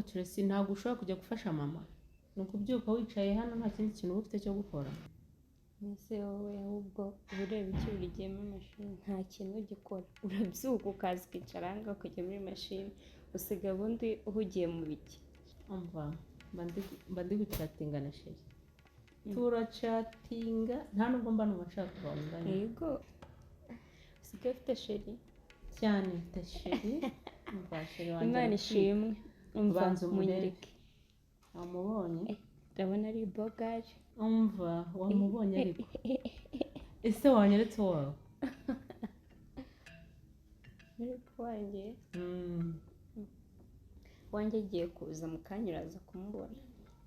Ariko Tracy, ntabwo ushobora kujya gufasha mama? Ni ukubyuka wicaye hano, nta kindi kintu uba ufite cyo gukora? Ese wowe ahubwo uba ureba iki buri gihe muri mashini? Nta kintu ugikora, urabyuka ukaza ukicara aha ngaha, ukajya muri mashini, usigaye ubundi uhugiye mu biki? Umva, mba ndi guchatinga na chéri, turachatinga, nta nubwo mba numva nshaka kuva online. Yego, usigaye ufite chéri? Cyane, mfite chéri. Umva, chéri wanjye Imana aratwite. ishimwe. Umva, Banza umurebe. munyereke. Wamubonye? Ndabona ari bogari. Umva, wamubonye, ariko ese wanyeretse uwawe? Muri wanjye? Wanjye agiye kuza mu kanya, uraza kumubona.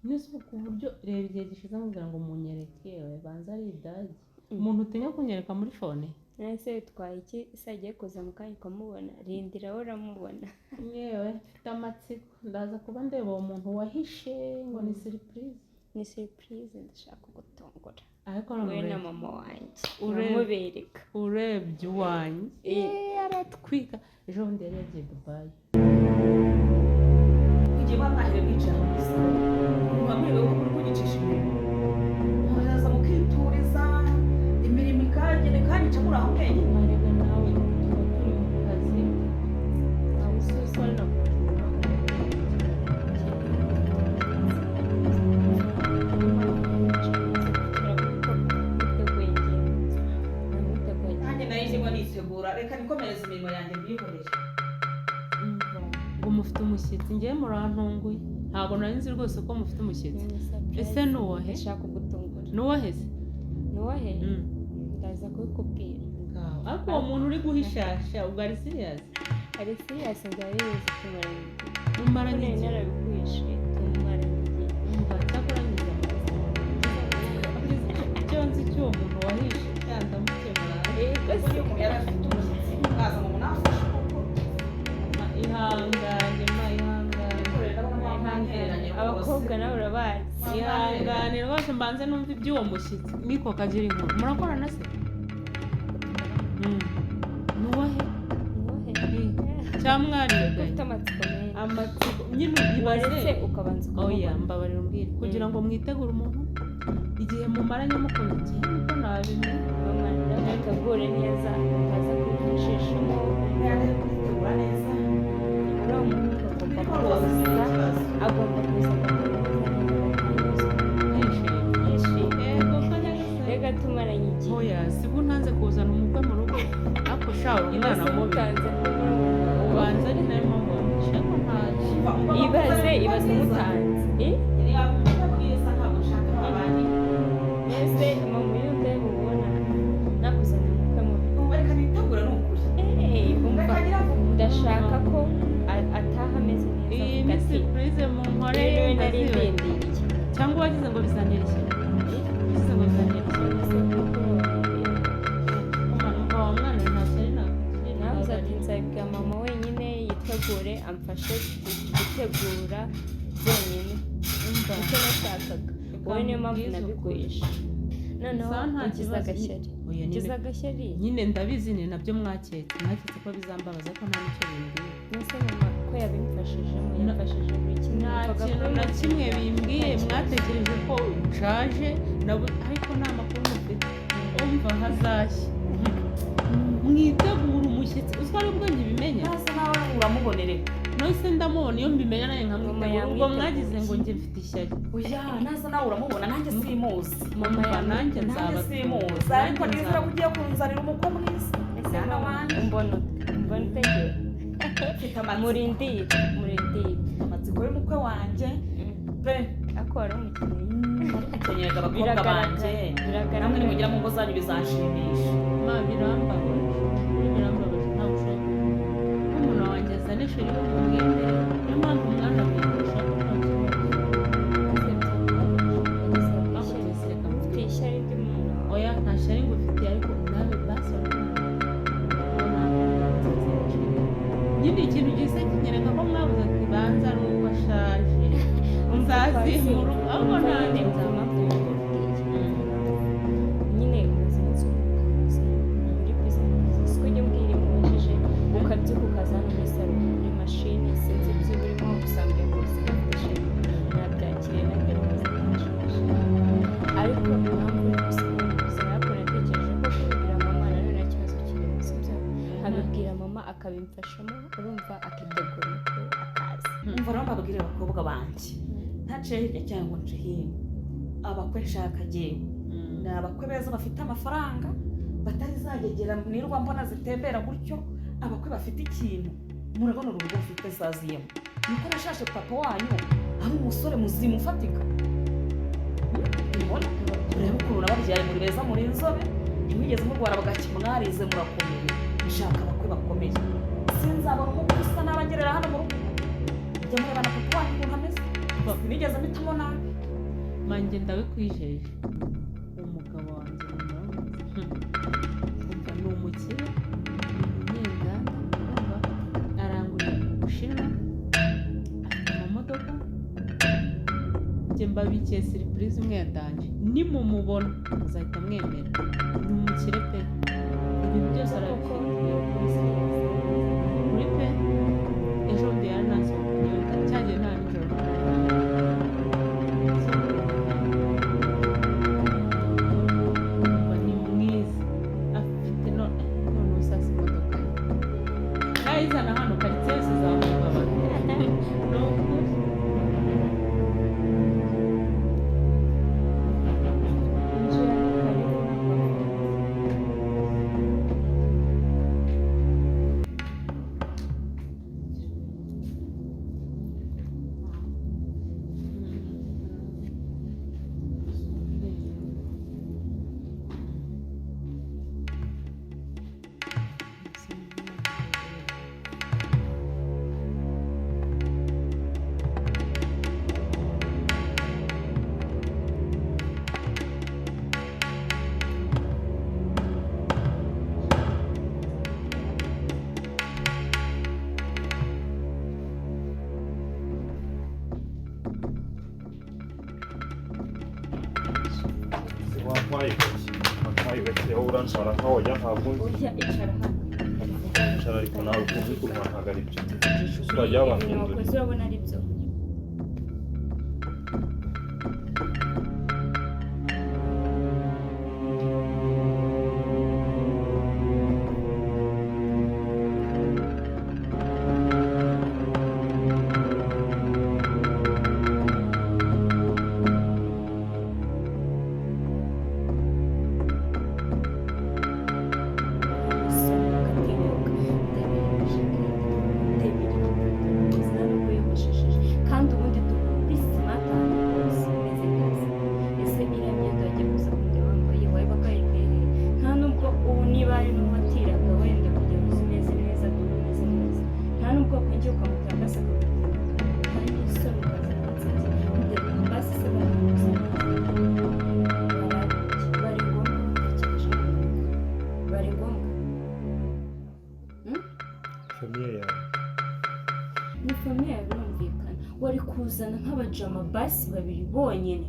Nese ubu ku buryo reba igihe gishize amubwira ngo munyereke, yewe banza ari idage, umuntu utinya kunyereka muri phone. Ese bitwaye iki se? Agiye kuza mu kanya ukamubona, rindira we uramubona. Yewe, mfite amatsiko, ndaza kuba ndeba uwo muntu wahishe ngo ni surprise. Ni surprise, ndashaka kugutungura. Ariko wowe none na mama wanjye uramubereka. Urebye uwanjye, aratwika. Ejo bundi yari yagiye Dubayi. Igihe muba mwahere mwicara muri salo, muba muyobewe ko muri kunyicisha imirimo, muraza mukituriza, imirimo ikagenda ikanyica muri aho mwenyine. Marega nawe, tuba turi mu kazi, ntawe ususa na. Nanjye nari ndimo nitegura, reka nikomereze imirimo yanjye mbihorere. Umva, ngo mufite umushyitsi? Ngewe murantunguye, ntabwo nari nzi rwose ko mufite umushyitsi. Ese ni uwahe? Ndashaka kugutungura. Ni uwahe se? Ni uwahe? Ndaza kubikubwira. Ngaho. Ariko uwo muntu uri guhishasha ubwo ari serious? Ari serious, ndabizi, tumaranye igihe. Mumaranye Nari igihe? narabikwishe, tumaranye igihe. Umva, cyakora ngize amatsiko. Icyo nzi cy'uwo muntu wahishe cyandamukemura. Yego. Kuko iyo umuntu yari afite umushyitsi, mwaza ngo munafashe koko. Ma, ihangane, ma, ihangane. Nikorere, ndabona mwamwantereranye rwose. Abakobwa nawe urabazi. Ihangane rwose, mbanze numva iby'uwo mushyitsi. Niko kagira inkuru, murakorana se? Ni uwahe? Ni uwahe? Cyangwa mwariganye? Ufite amatsiko menshi. Amatsiko nyine, ibaze. Waretse ukabanza Oya, ukamubona. mbabarira umbwire, kugira ngo mwitegure umuntu igihe mumaranye mukunda igihe, niko nabimenya. Mama, nawe neza, utaza kwifashishamo. Yari kwitegura neza. Uriya muhungu agomba Ariko rwose kuza si ikibazo. Agomba kuza agakomeza neza. Yishimye. Yishimye. Yego ko nyagasani. Reka, tumaranye igihe. Oya, si bwo ntanze kuzana umukwe mu rugo, ariko sha uri umwana Ibaze mubi. mutanze. Ubanza ari nayo mpamvu wamuhishe, ariko ntacyo. Ibaze, ibaze mutanze. Eh? Yari yamubwira mwiza, ntabwo nshaka abandi. Mbese mama, iyo ndabibona nakuzanira umukwe mubi. Umva, reka nitegure, ni ukuri. Eh, umva. Reka nyiravuga. Ndashaka ko ataha ameze neza, Iyi avuga ni ati surprise mu nkoreye. "Rero nari Ndazibaye. ndindiriye." Cyangwa wagize ngo bizantera ishyari? Wagize ngo bizantera ishyari? Ese mukuru wawe? Umva, wa mwana we, nta shyari nakugirira. Nawe ati nzabibwira mama wenyine, yitegure amfashe gutegura byonyine. Umva. Icyo nashakaga wowe, niyo mpamvu Mbwize ukuri. nabiguhishe. Noneho Sawa, nta ugize kibazo. agashyari. Oya, Ugize nyine agashyari. Nyine ndabizi, ni nabyo mwaketse ko bizambabaza, ariko nta n'icyo bimbwiye. Mbese mama ko yabimfashijemo? Yamfashije buri kimwe. Nta Numvaga kintu ko na kimwe bimbwiye. Nta kibazo. Mwatekereje ko nshaje ariko nta makuru mufite. Umva, hazashya, mwitegura umushyitsi uziko aribwo nkibimenya. Ntaza nawe uramubonere. None ndamubona, iyo mbimenya nawe Mama nkamwitegura. Ubwo yamwiteguye. mwagize ngo njye mfite ishyari. Oya, naza nawe uramubona, nanjye simuzi. Mama Umva, nanjye Nanjye nzaba simuzi, ariko nizera ko ugiye kunzanira umukwe mwiza. Ese Mwana mama, wanjye. umbona ute? Mbona utegeye? Mfite amatsiko. Murindire, murindire. Amatsiko y'umukwe wanjye pe. Ariko wari umukeneye. Mukenyeraga abakobwa Biragaragara, banjye. biragaragara. Namwe nimugera mu ngo zanyu bizanshimisha. Ma, birambabaje, kuri birambabaje, ntabwo ushobora kuvuga umuntu wanjye azane chéri we mu mwemere. Niyo mpamvu umwana wigisha ko nta kibazo. Bamugesera. Ufite ishyari ry'umuntu wawe. Oya, nta shyari ngufitiye, ariko nawe basi nyine ikintu gisa kinyereka ko mwabuze ati banza nuko ashaje, nzazimura ahubwo nanjye Impamvu bikubwiye nyine, umaze iminsi uri muri business, siko ujya umbwira imubajije, ukabyuka ukaza hano muri salo kuri mashini, sinzi ibyo urimo, usanga ko usigaye. Akabimfashamo, urumva, akitegura umutwe akaza. Umva rero mbabwire, abakobwa banjye, ntaciye hirya cyangwa ngo nce hino, abakwe nshaka jyewe ni abakwe beza bafite amafaranga, batari zagegera nirwa mbona zitembera gutyo, abakwe bafite ikintu. Murabona urugo mfite saziyemo, niko nashashe papa wanyu ari umusore muzima ufatika. Mubona, urebe ukuntu nababyaye, muri beza, muri inzobe, ntimwigeze murwara bwaki, mwarize, murakomeye. Nshaka abakwe bakomeye. Sinzabona umukwe usa n'abangerera hano mu rugo. Mujya mureba na papa wanyu ukuntu ameze, sinigeze mpitamo nabi. Manjye ndabikwijeje, umugabo wanjye ni muramuzi. Umva, ni umukire, ni umunyenganda, urumva, arangurira mu Bushinwa, afite amamodoka. Njye mbabikiye surprise imwe yatanje, nimumubona muzahita mwemera. Ni umukire pe, ibintu byose arabifite kuri pe. Ejo bundi yaranansohokanye, cyagiye nta nijoro. Umva, ni mwiza, afite none usasa imodoka ye nayizana hano, karitsiye yose izahungabana, ni ukuri. Injira, ni karibu, ntabwo Wantwaye gake, wantwaye gake, wowe urantwara nkaho wajya, ntabwo nzi. Oya, icara hano. Icara, ariko nawe ukuntu uri kurwana ntabwo ari byo, turajya Ibintu bampindura. wakoze urabona ari byo? Ugatinyuka, ndebera ndebera nubwo yogoshesheje, kandi ubundi uri smart ahantu hose, umeze neza. Ese iriya myenda wajya kuza kundeba wambaye, wari bakayikuye he? Nta nubwo ubu niba ari n'uwatiraga wenda kugira ngo uze umeze neza, dore umeze neza, nta nubwo wakongera ukamutira agasa akagutira, nta n'isoni, ukaza kunsebya. Ndebera basi se, baramuzi, bari ngombwa, utekereje bari ngombwa. Famille yawe. Ni famille, birumvikana. Wari kuzana nk'abajama basi babiri bonyine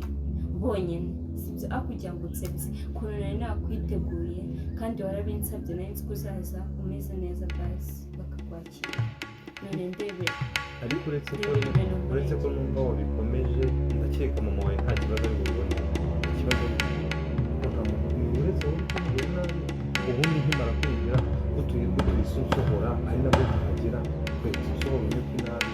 bonyine, sibyo? Aho kugira ngo unsebye ukuntu nari nakwiteguye kandi warabinsabye, nari nzi ko uzaza umeze neza, basi bakakwakira, none ndebera. Ariko uretse ko Ndebera ibintu uretse ko numva wabikomeje, ndakeka mama wawe nta kibazo ari bubibone, ikibazo ari bubibone kuko nta muntu uretse wowe uri kumubwira nabi. Ubundi nkimara kwinjira utuye utuye unsohora, ari nabwo nkahagera ugahita unsohora unyuka inabi.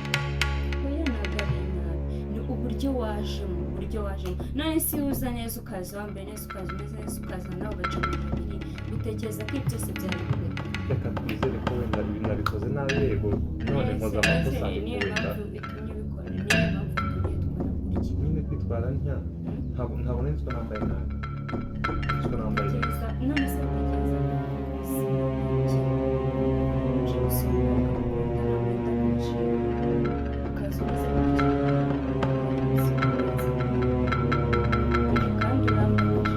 Oya, ntabwo ari nabi, ni uburyo wajemo, uburyo wajemo. None si iyo uza neza, ukaza wambaye neza, ukaza umeze neza, ukaza nawe ugacamo babiri, utekereza ko ibi byose byari bibe? Reka twizere ko wenda ibi nabikoze nabi, yego, none nkoze amakosa, ariko Niyo wenda mpamvu itumye ubikora, niyo mpamvu itumye twitwara gutya. Nyine kwitwara ntya, ntabwo nari nzi ko nambaye nabi, nzi ko nambaye neza. Tekereza none se, tekereza uje gusura umukobwa mukundana, mwenda kwishima, ukaza umeze gutya, kandi urambabaje.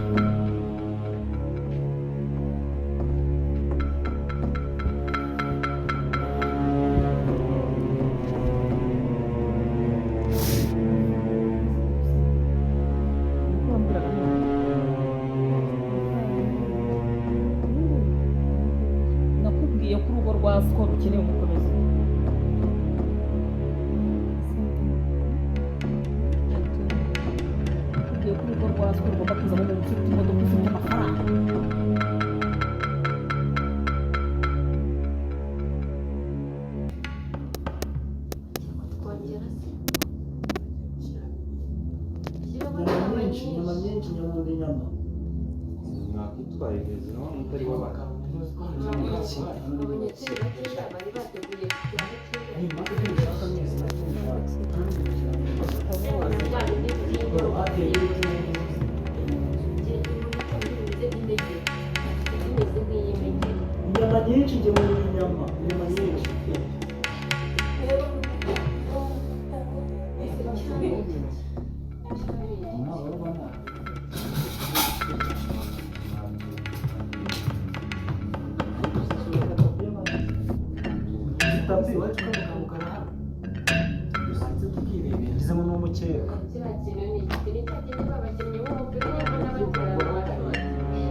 Niko wambwiraga none. Nakubwiye ko urugo rwa siko rukeneye umukomezi. Nakubwiye ko urugo rwa siko rugomba kuzamo umuntu ufite imodoka, ufite amafaranga. Utwaye hejuru wa mutari w'abantu. Babonye turi bakeya bari bateguye Inyama nyinshi, njye muri inyama, inyama nyinshi. Ngizemo n'umukeka. Kiriya kintu ni igiti, ni cya kindi abakinnyi b'umupira ubona batera amashoti.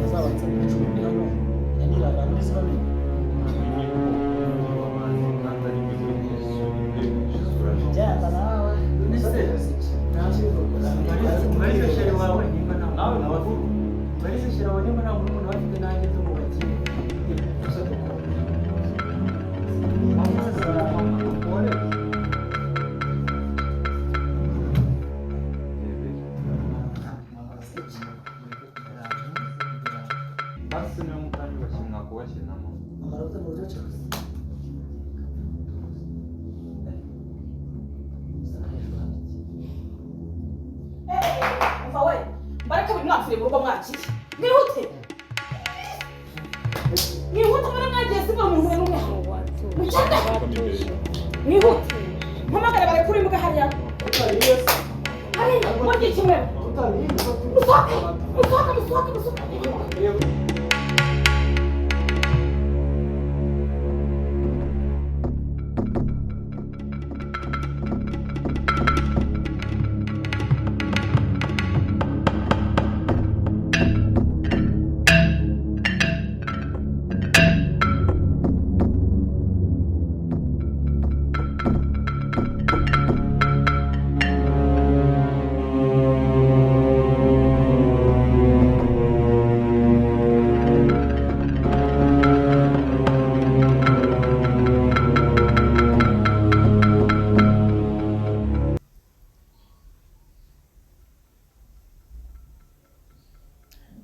Azabanza mu icumbi hano yaniraga muri zibamenye. Kandi ari byo muri Byaba nawe Mbarize chéri wawe nimba nta nawe makuru. Mbarize chéri wawe nimba nta murumuna we afite nanjye nzo mu bakire. Gusa dukora. Basi niba mutanyubashye mwakubashye na mama. Amanota mu buryo cyose. Umva we, mbareke buri mwapfire mu rugo mwakiye. Mwihute, mwihute, mbona mwagiye sibura umuntu n'umwe. Mugende mwihute, mpamagare barekure imbwa hariya hariya murye kimwe. Musohoke, musohoke, musohoke, musohoke.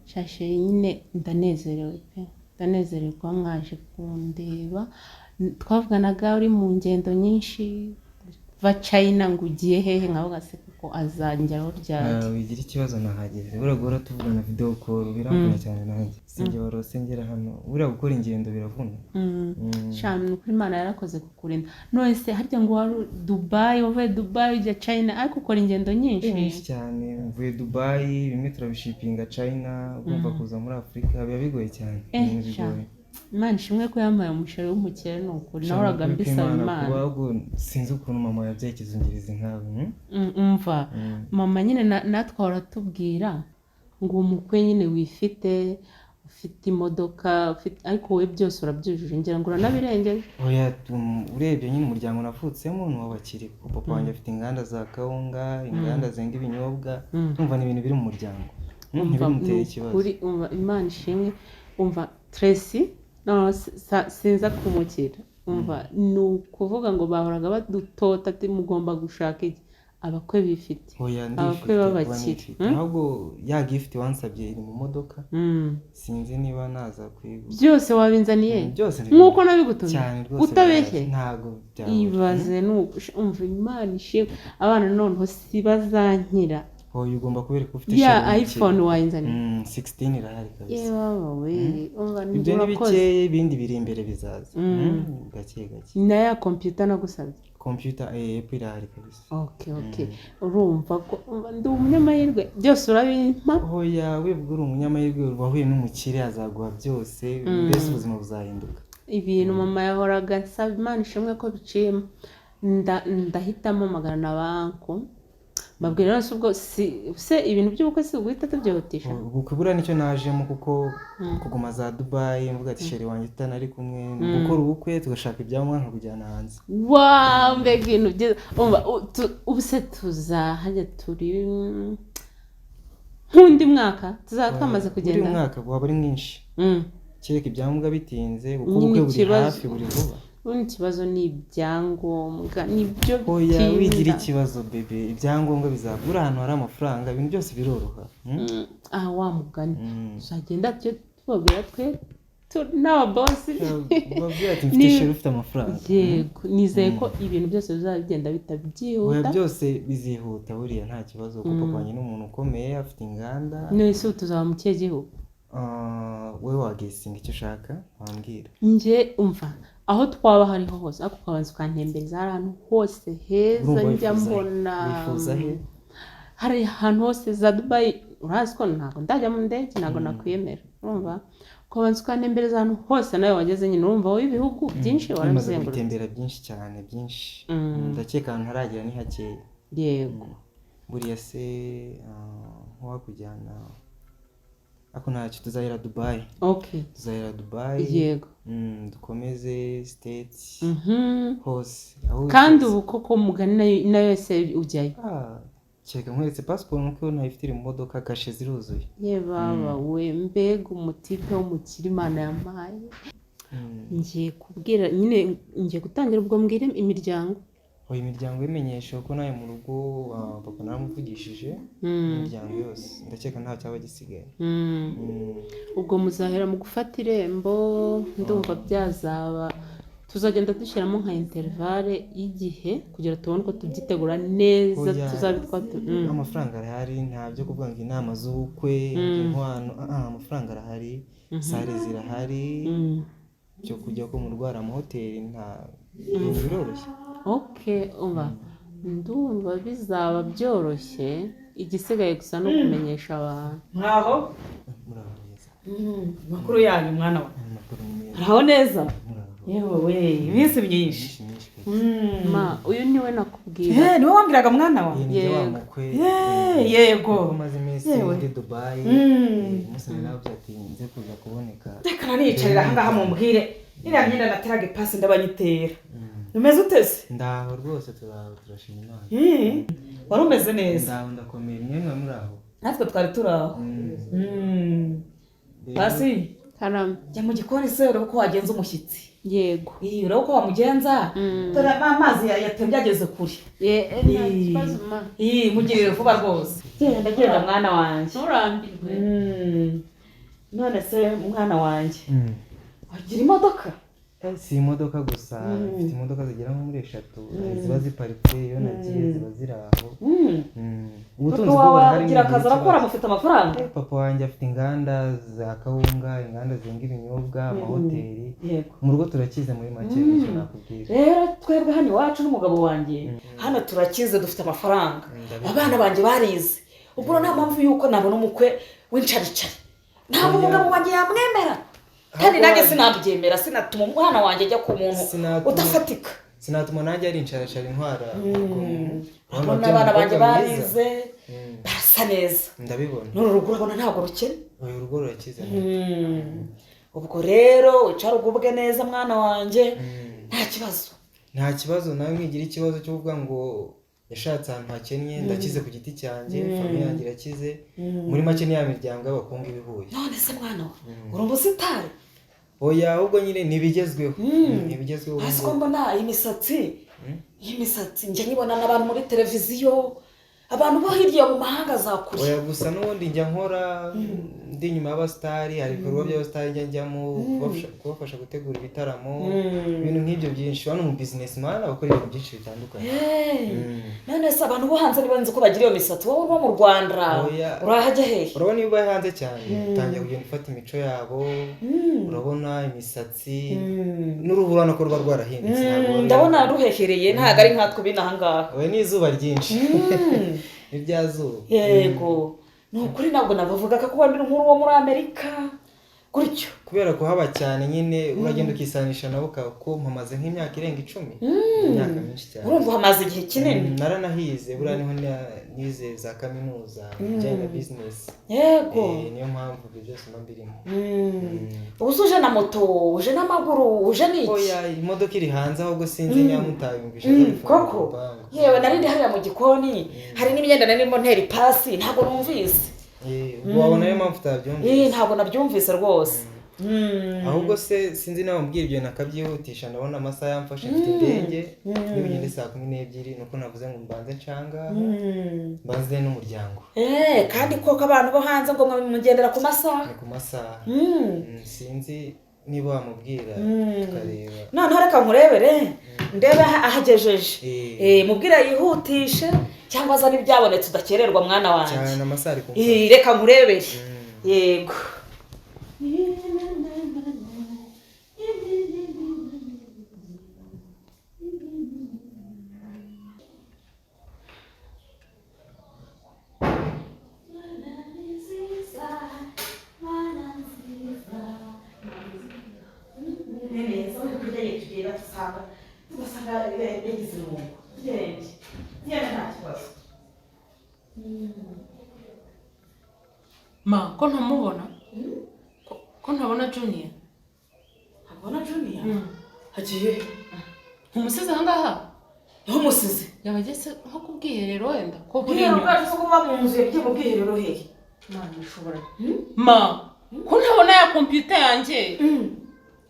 Shashe nyine ndanezerewe pe, ndanezerewe kuba mwaje kundeba. Twavuganaga uri mu ngendo nyinshi, va China ngo ugiye hehe, nkavuga se kuko azanjyaho ryari? Wigira ikibazo, nahageze. Buriya guhora tuvugana video call biramvuna cyane, nanjye sinjye warose ngera hano. Buriya gukora ingendo biravuna. Sha, ni ukuri Imana yarakoze kukurinda. None se harya ngo wari Dubai, wavuye Dubai ujya China, ariko ukora ingendo nyinshi. Nyinshi cyane. Mvuye Dubai, bimwe turabishipinga China. Ugomba kuza muri Afurika biba bigoye cyane. Ibintu sha. bigoye. Imana ishimwe ko yampaye umusheri w'umukire, ni ukuri nahoraga Ukuri mbisaba kw'Imana, Imana. kuba ahubwo sinzi ukuntu mama yabyaye ikizungirizi nkawe, Umva, Mm. mama nyine natwe ahora atubwira ngo umukwe nyine wifite, ufite imodoka, ufite, ariko wowe byose urabyujuje, ngira ngo uranabirengeje. Oya, urebye nyine umuryango navutsemo ni uw'abakire, kuko papa wanjye afite inganda za kawunga, inganda zenga ibinyobwa. Urumva ni ibintu biri mu muryango. Umva, Ntibimutere ni ikibazo. ukuri, umva, Imana ishimwe. Umva Tracy, noneho sinza kumukira. Umva, ni ukuvuga ngo bahoraga badutota ati mugomba gushaka iki, abakwe bifite, Oya, abakwe ndifite, kuba b'abakire. nifite. Ahubwo ya gift wansabye iri mu modoka. Sinzi niba naza kuyigura. Byose wabinzaniye? Byose Nk'uko nabigutumye? Cyane rwose. Utabeshye? Ntabwo byabura. Ibaze, umva, Imana ishimwe, abana noneho si bazankira. Oya, ugomba kubereka ko ufite Ya sheri w'umukire. iPhone wayinzaniye? 16 irahari kabisa. Yewe we, umva, Ibyo ni urakoze. bikeya, ibindi biri imbere bizaza. Gake gake. Na ya computer nagusabye? Computer, Apple irahari kabisa. Okay, urumva ko umva, ndi umunyamahirwe, byose urabimpa. Oya, wibwa uri umunyamahirwe, wahuye n'umukire azaguha byose, mbese ubuzima buzahinduka. Ibintu mama yahoraga nsaba, Imana ishimwe ko biciyemo. Ndahitamo magana na banku Mbabwira rero, ubwo si se ibintu by'ubukwe si uguhita tubyihutisha? Ubukwe buriya nicyo najemo, kuko kuguma za Dubayi mvuga ati chéri wanjye tutanari kumwe, gukora ubukwe tugashaka ibyangombwa nkakujyana hanze. Wa, mbega ibintu byiza! Umva, ubu se tuzahajya turi nk'undi mwaka tuzaba twamaze Buri kugenda? mwaka waba ari mwinshi, kereka ibyangombwa bitinze, kuko Nyine ubukwe buri ikibazo- hafi, buri vuba. Ubundi ikibazo ni ibyangombwa, nibyo Oya, wigira bitinda. ikibazo bébé, ibyangombwa bizabura. Ahantu hari amafaranga ibintu byose biroroha. Ah, wa mugani, tuzagenda tujye tubabwira twe n'ababosi. Babwira ati mfite chéri ufite amafaranga. Yego, nizeye ko ibintu byose bizaba bigenda bita Oya, byihuta. byose bizihuta buriya, nta kibazo, kuko papa wanjye ni umuntu ukomeye, afite inganda. None se ubu tuzaba mu kihe gihugu? Ah, wowe waguessinga icyo ushaka wambwira. Njye umva, aho twaba hariho hose, ariko ukabanza ukantembereza hari ahantu hose heza. Urumva Njya wifuza he? mbona Wifuza he? Hari ahantu hose za Dubayi, urazi ko ntabwo ndajya mu ndege, ntabwo nakwiyemera. Urumva, ukabanza ukantembereza ahantu hose nawe wageze nyine, urumva wowe ibihugu byinshi Bimaze warabizengurutse. gutembera byinshi cyane, byinshi. Ndakeka ahantu ntaragera ni hakeya. Buriya se nk'uwakujyana, ariko ntacyo, tuzahera Dubayi. Tuzahera Dubayi. Dukomeze States hose aho Kandi wifuza. ubu koko mugani nayo yose ujyayo? Ah, kereka nkweretse pasiporo, nuko ntayifite, iri mu modoka, kashe ziruzuye. Ye baba we, mbega umutipe w'umukire Imana yampaye! Ngiye kubwira nyine, ngiye gutangira ubwo mbwire imiryango. Oya, imiryango ibimenyesha, kuko nawe mu rugo papa naramuvugishije. Imiryango yose ndakeka nta cyaba gisigaye. Ubwo muzahera mu gufata irembo, ndumva byazaba, tuzagenda dushyiramo nka intervalle y'igihe kugira tubone uko tubyitegura neza. Oya. Tuzabe twatu Amafaranga arahari, nta byo kuvuga ngo inama z'ubukwe, inkwano, amafaranga arahari, salle zirahari, byo kujya ko mu rwara amahoteli, nta ibintu biroroshye. Okay, umva, ndumva bizaba byoroshye, igisigaye gusa ni ukumenyesha abantu. Muraho? Muraho neza. Makuru yanyu, mwana wa? Amakuru ni meza. Muraho neza? Muraho. Yewe we, iminsi myinshi. Myinshi myinshi kabisa. Ma, uyu niwe nakubwira. Eh, niwe wambwiraga, mwana wa? Iyi ni wa Yego. mukwe. Eh, yego. Kuko maze iminsi Yewe. ndi Dubayi, umunsi nari navuze ati nze kuza kuboneka. Reka naniyicarira ahangaha mumbwire, iriya myenda nateraga ipasi ndabanyitera. Umeze uteze? Ndaho rwose, turaho, turashima Imana. Wari umeze neza? Ndaho, ndakomeye, mwemwe muraho? Natwe twari turi aho. Pasi, Karame. jya mu gikoni se urebe uko wagenza umushyitsi. Yego. Iyi, urebe uko wamugenza. Dore amazi yatembye ageze kure. Ye, nta kibazo, ma. Iyi, mugirire vuba rwose. Genda, genda, mwana wanjye. Nturambirwe. None se mwana wanjye, wagira imodoka? Si imodoka gusa, mfite imodoka zigera nko muri eshatu ziba ziparitse, iyo nagiye ziba ziri aho. Papa Ubutunzi bwo wawe burahari, agira ntibugira akazi, arakora, ikibazo. mufite amafaranga? Papa wanjye afite inganda za kawunga, inganda zenga ibinyobwa, amahoteli. Mu rugo turakize muri make, nicyo nakubwira. Rero twebwe hano iwacu n'umugabo wanjye hano turakize, dufite amafaranga. Ndabizi. Abana banjye barize, ubwo nta mpamvu y'uko nabona umukwe w'incaricari, ntabwo Oya. umugabo wanjye yamwemera, kandi nanjye sinabyemera, sinatuma umwana wanjye ajya ku muntu udafatika. Sinatuma nanjye ari incaracari intwara. Urabona abana banjye barize, barasa neza. Ndabibona. N'uru rugo urabona ntabwo rukennye. Uyu rugo rurakize. Ubwo rero wicara ugubwe neza, mwana wanjye, nta kibazo. Nta kibazo, nawe nkigira ikibazo cyo kuvuga ngo yashatse ahantu hakennye. Ndakize ku giti cyanjye, famille yanjye irakize, muri make ni ya miryango y'abakungu iba ihuye. None se mwana wa, uri umusitari? Oya, ahubwo nyine ntibigezweho, ntibigezweho ubu Hasi ko ngubu. mbona iyi misatsi njya nyibona n'abantu muri televiziyo, abantu bo hirya mu mahanga za kure. Oya, gusa n'ubundi njya nkora ndi inyuma y'abasitari, hari ibikorwa by'abasitari njya njyamo, kubafasha gutegura ibitaramo, ibintu nk'ibyo byinshi. Hano mu businessman abakora ibintu byinshi bitandukanye. Hey, none se abantu bo hanze niba nzi ko bagira iyo misatsi, wowe uba mu Rwanda Oya. urahajya hehe? Urabona iyo ubaye hanze cyane utangira kugenda ufata imico yabo, urabona imisatsi n'uruhu, urabona ko ruba rwarahindutse, ntabwo ruba Ndabona ruhehereye, ntabwo ari nkatwe bino aha ngaha. Oya, ni izuba ryinshi, ni rya zuba. Yego, ni ukuri, ntabwo nabavugaga ko wenda inkuru wo muri Amerika. Gutyo. Kubera kuhaba cyane nyine uragenda ukisanisha nabo, ko mpamaze nk'imyaka irenga 10, imyaka myinshi cyane. Urumva uhamaze igihe kinini. Naranahize buriya niho nize za kaminuza ibijyanye na bizinesi. Yego. Niyo mpamvu ibyo byose mba mbirimo. Ubu se uje na moto, uje n'amaguru, uje n'iki? Oya, imodoka iri hanze, ahubwo sinzi niba mutayumvishe. Koko yewe nari ndi hariya mu gikoni, hari n'imyenda nari ndimo ntera ipasi, ntabwo numvise. Ubwo wabona ariyo mpamvu utabyumvise. Ntabwo nabyumvise rwose. Ahubwo se sinzi nawe mbwira ibyo nakabyihutisha, ndabona amasaha yamfashe, mfite indege n'ibigende saa 12, nuko navuze ngo mbanze ncanga mbanze n'umuryango. Kandi koko abantu bo hanze ngo mugendera ku masaha. Ni ku masaha. Sinzi niba wamubwira tukareba. Noneho reka nkurebere ndebe ahagejeje, mubwire yihutishe cyangwa azane ibyabonetse udakererwa mwana wanjye. Cyane amasaha ari kumfasha. Reka nkurebere. Yego. Ma, ko ntamubona? Ko ntabona Junior? Ntabona Junior? Hagiye. Umusize aha ngaha? Niho umusize. Yabageze nko ku bwiherero wenda. Ko buri inyuma. Bwacu se kuba mu nzu yagiye mu bwiherero hehe? Ma, nishobora. Ma, ko ntabona ya computer yanjye?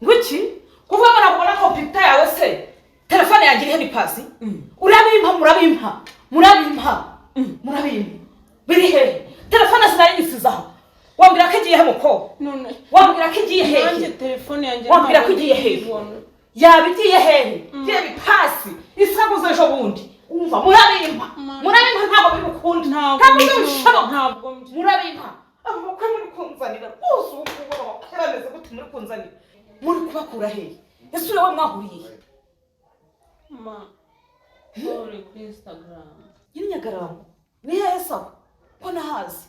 Ngwiki? Kuvuga ngo ntabona computer yawe se? Telefone yanjye irihe ni pasi? Urabimpa, murabimpa. Murabimpa. Murabimpa. Biri hehe? Telefone sinayisize aho. Wambwira ko igiye he muko? None wambwira ko igiye hehe? Nanjye telefone yanjye wambwira ko igiye hehe? Yaba igiye hehe? Giye bipasi isaguze ejo bundi. Umva murabimpa. Murabimpa ntabwo biri bukunde. Ntabwo bishoboka. Ntabwo murabimpa. Abo bakwe muri kunzanira rwose ubu ngubu bameze gute muri kunzanira? Muri kubakura hehe? Ese uriwe mwahuriye? Ma, uri kuri Instagram. Nyinyagarama. Ni hehe sawa? Ko nahazi.